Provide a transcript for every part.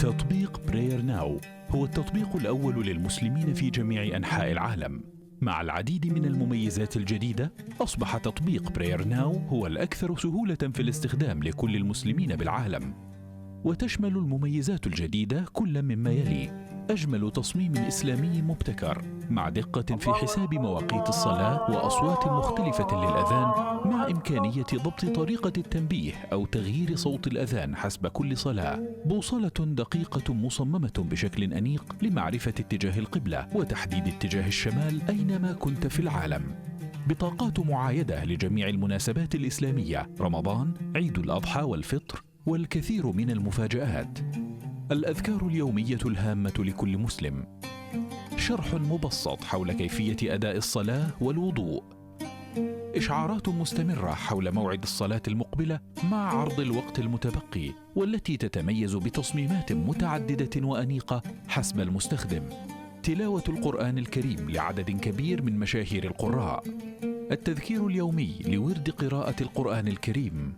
تطبيق Prayer Now هو التطبيق الأول للمسلمين في جميع أنحاء العالم. مع العديد من المميزات الجديدة، أصبح تطبيق Prayer Now هو الأكثر سهولة في الاستخدام لكل المسلمين بالعالم. وتشمل المميزات الجديدة كل مما يلي: أجمل تصميم إسلامي مبتكر مع دقة في حساب مواقيت الصلاة وأصوات مختلفة للأذان، مع إمكانية ضبط طريقة التنبيه أو تغيير صوت الأذان حسب كل صلاة، بوصلة دقيقة مصممة بشكل أنيق لمعرفة اتجاه القبلة وتحديد اتجاه الشمال أينما كنت في العالم، بطاقات معايدة لجميع المناسبات الإسلامية، رمضان، عيد الأضحى والفطر، والكثير من المفاجآت. الأذكار اليومية الهامة لكل مسلم، شرح مبسط حول كيفية أداء الصلاة والوضوء، إشعارات مستمرة حول موعد الصلاة المقبلة مع عرض الوقت المتبقي، والتي تتميز بتصميمات متعددة وأنيقة حسب المستخدم، تلاوة القرآن الكريم لعدد كبير من مشاهير القراء، التذكير اليومي لورد قراءة القرآن الكريم،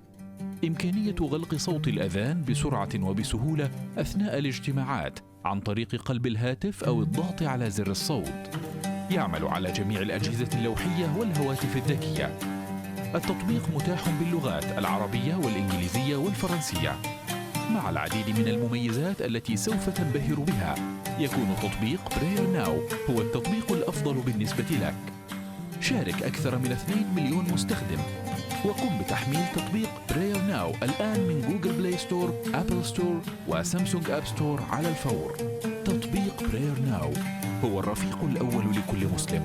إمكانية غلق صوت الأذان بسرعة وبسهولة أثناء الاجتماعات عن طريق قلب الهاتف أو الضغط على زر الصوت. يعمل على جميع الأجهزة اللوحية والهواتف الذكية. التطبيق متاح باللغات العربية والإنجليزية والفرنسية، مع العديد من المميزات التي سوف تنبهر بها. يكون تطبيق Prayer Now هو التطبيق الأفضل بالنسبة لك. شارك أكثر من 2 مليون مستخدم وقم بتحميل تطبيق Prayer Now الآن من Google Play Store، Apple Store، و Samsung App Store على الفور. تطبيق Prayer Now هو الرفيق الأول لكل مسلم.